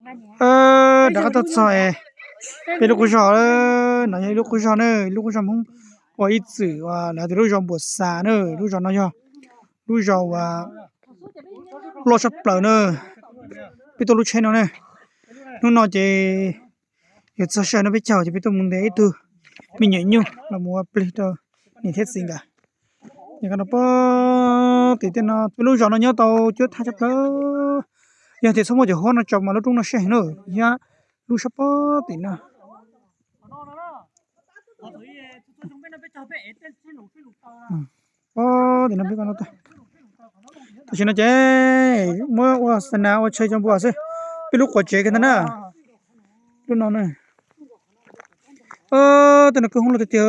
Rov qab tuaj txog peb lub qub zos, no yog ib lub qub zos na, ib lub qub zos Hmoob uas ib txwm uas lawv tias lub zos Npuas Xas na. Lub zos no yog lub zos uas loj tshaj plaws na. Peb tuaj lub tsheb no na, hnub no ces yuav txog sij hawm no peb caug ces peb tuaj mus ntes ib tug me nyuam nyuj los mus ua plig rau niam thiab txiv nkawd. Ces koj no pog tim tej no peb lub zos no nyob tau cuab thaj tshaj plaws. Yog tias txhob muaj cov huab no tso mas lub roob no siab heev na, yog lub sab pog tim no. Pog tim no peb, tam sim no ces muab ua xa nas ua chaw cov npua xwb. Peb lub quav tsev kiag ntag na, lub no na. Tej no kwj hoob loj tiag tiag.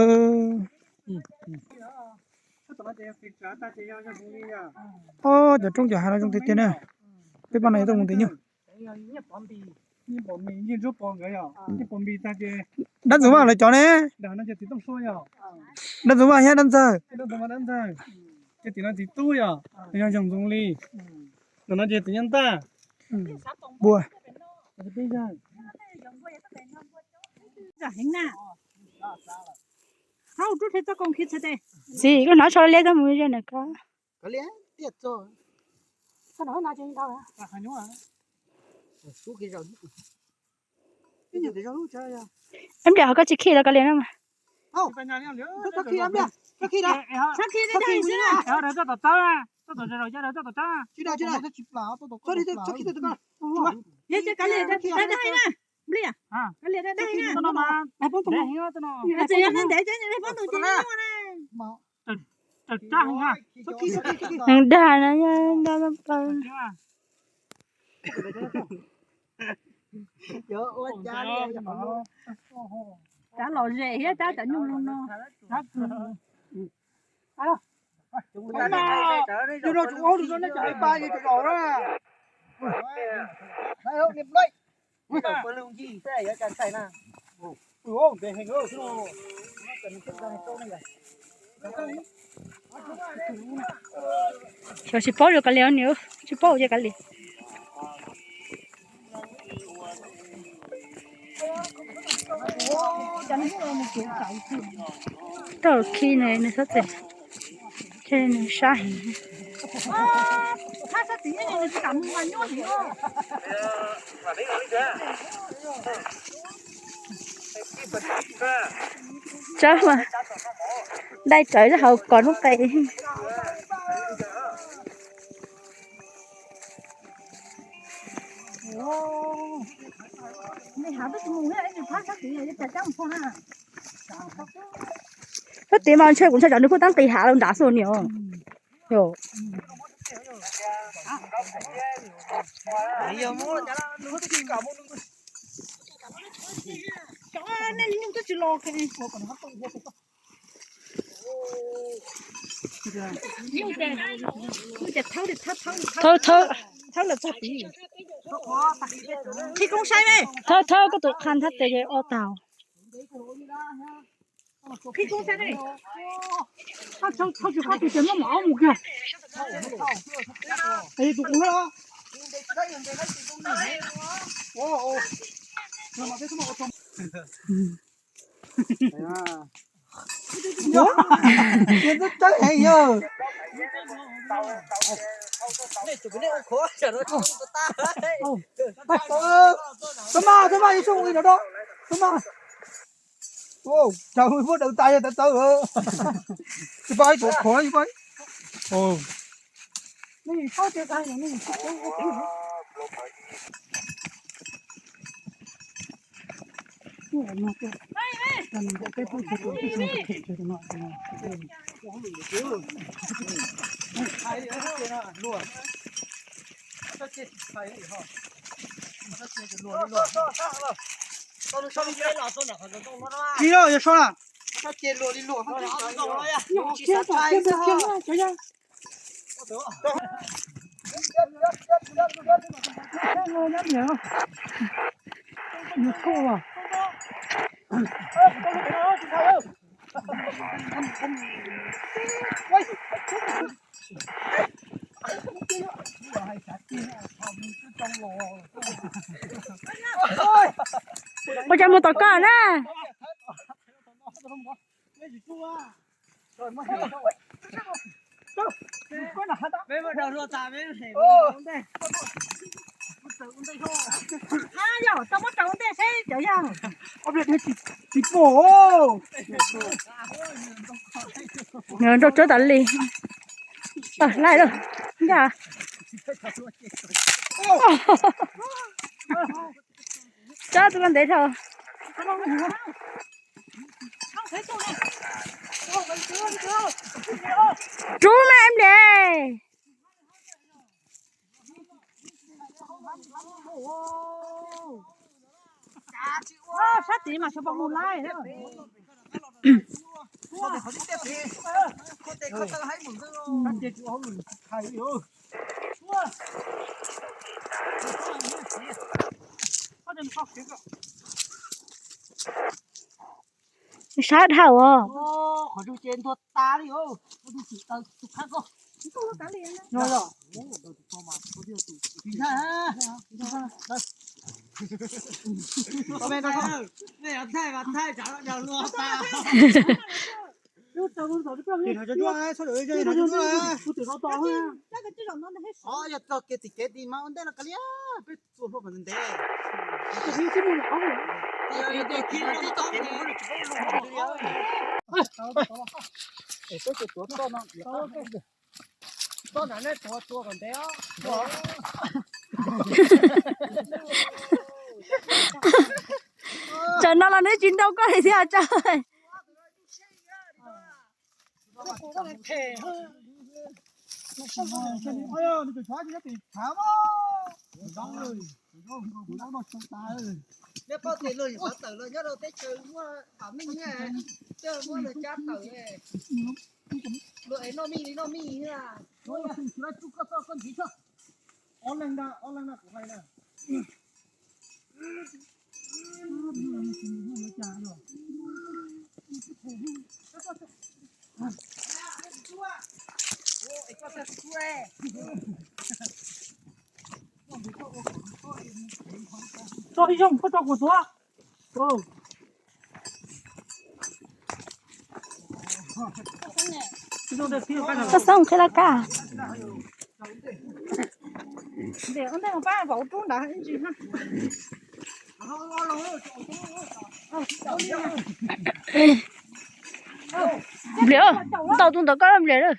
Ob cov roob cov hav no zoo tiag tiag na. Peb pab no yuav tuaj mus ntes nyuj. Dab Ntxoov Vaj lawv cov ne. Dab Ntxoov Vaj thiab Dab Ntxawg. Yog Yoog Ntxoov Lis. Ntawm no ces tus Nyob Ntaj. Npua. Txiv, koj hnov tsho liab koj mus ze na koj. Ib pliag ho koj tsis khij los koj li no mas. Dag no, dag plaws. Cov lom zem thiab tab cov nyuj zoo no. Xyov tsis paub zoo kav liam, tsis paub zoo kav liam. Tau khi nws, nws txhob txwm, nws sab heev. Tsawb mas dai rawv hauv kos lub qe. Sab tid mas ntshe kuv ntshe cov nws kuj tab nqis hav los nrad xwb niam. Thawb, thawb, thawb los txog tid. Qhib koob saib ne. Thawb, thawb koj tus qhab thawb tes o tau. Qhib koob saib ne. Thawb tsis qab tus ces muab mov mus kiag. Tus kuv Txhob maj, txhob maj, yuav txhob ua li no da. Txhob maj. Tawv, muab daws tas yog tawv tawv. Tsis paub ib tuav khuav ib paub. Ib yog so na. Ua cas mus tom koj na. Nrau tsawb tas li. Laij lawm. Ncaj. Tsawb tus no ntev dhau. Rub na em le. Sab tid mas sab pos mus laij. Sab dhau os. Yog txog kev tim kev tim mas ua ntej no kav liam peb txua hlua kom ntev. Tsam no los neb tsis nrau koj li thiab tsam. Neb paub tias luag yuav xav tawm los nyob rau teb chaws muaj pam mij, tej muab luag cab tawm, luag es noj mij li noj mij. Tso ib zoo, koj tso kuv tuav. Koj xoob qhib laj kab. Npliam, ntaus tus ntawm koj laj npliam lawm.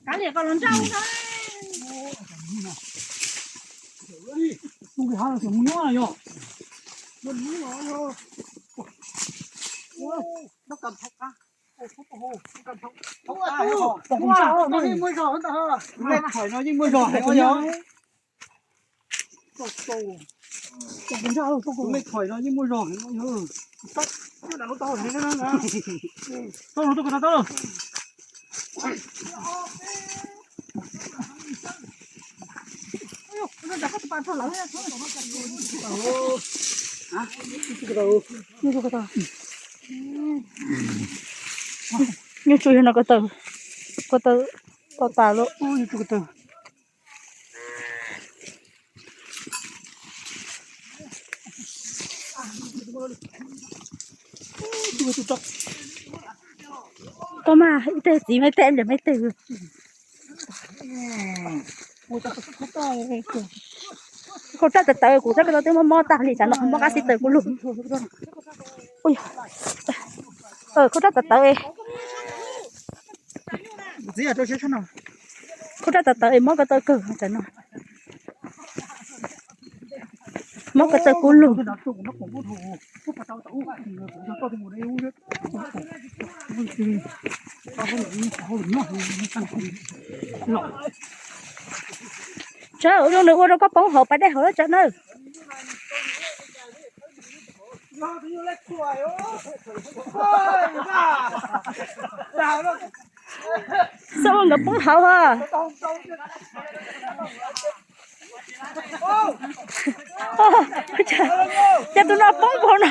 Kav liam kom los nrauj na. Tus me thuam no yeej muaj zog heev no yog. Tus me thuam no yeej muaj zog heev no yog. Tau lus, tau lus, tau lus. Nyuj tsuag yog no ko taw, ko taw, ko taw lawm, nyuj tsuag ko taw. Koj mas ib teg txiv me teg, me teg. Khau raj tawv tawv, kuv rab ko taw twb mob mob tag li, tsam no mob qab xib taws kuv lug. Khau raj tawv tawv. Khau raj tawv tawv es mob ko taw kawg tsam no. Mob ko taw kuv lug. Tsawg ua zoo nws ua rau koj poob hauv pas dej hauv lawm tsam na. Xav ua nkawd poob hauv ha. Cas tus no poob npaum no.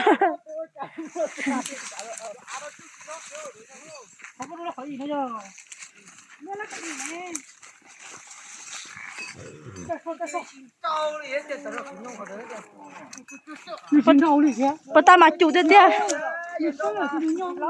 Puas tau mas cum tiag tiag. Muab kas thoob qab na tus nyuj no.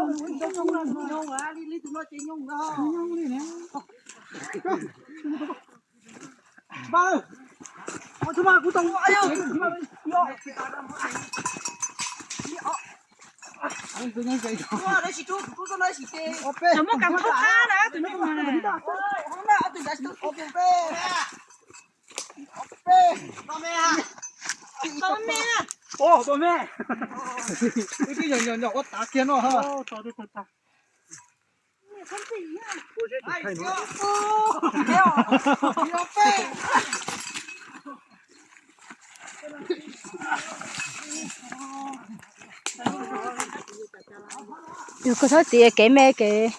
Tua me. Wb twb nyom nyom nyom ua tav kiag no ha. Yog koj txhob txiav kev me kev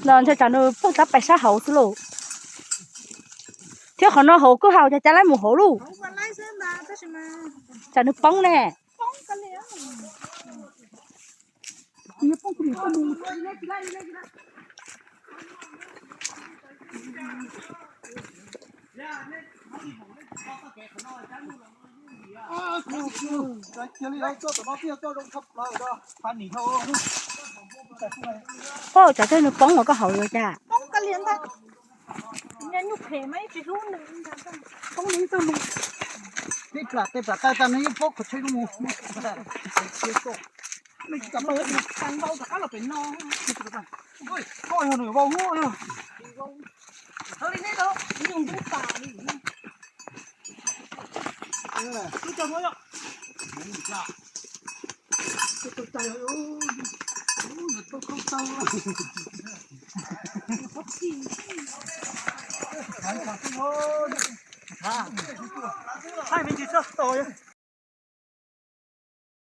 no, ntshe tsam nws poob tab pais sab hauv xwb lauj. Thiab qhov no hauv kwj ha, cas cas laib mus hauv lauj. Tsam nws poob ne. Pog, tsam tej nws poob uas koj haus yuav cas? Tej plam tej plam tas tas nws yeej poob qhov tsheb mus. Koj yog nws vau yog. Thaij me ntsis txog tau.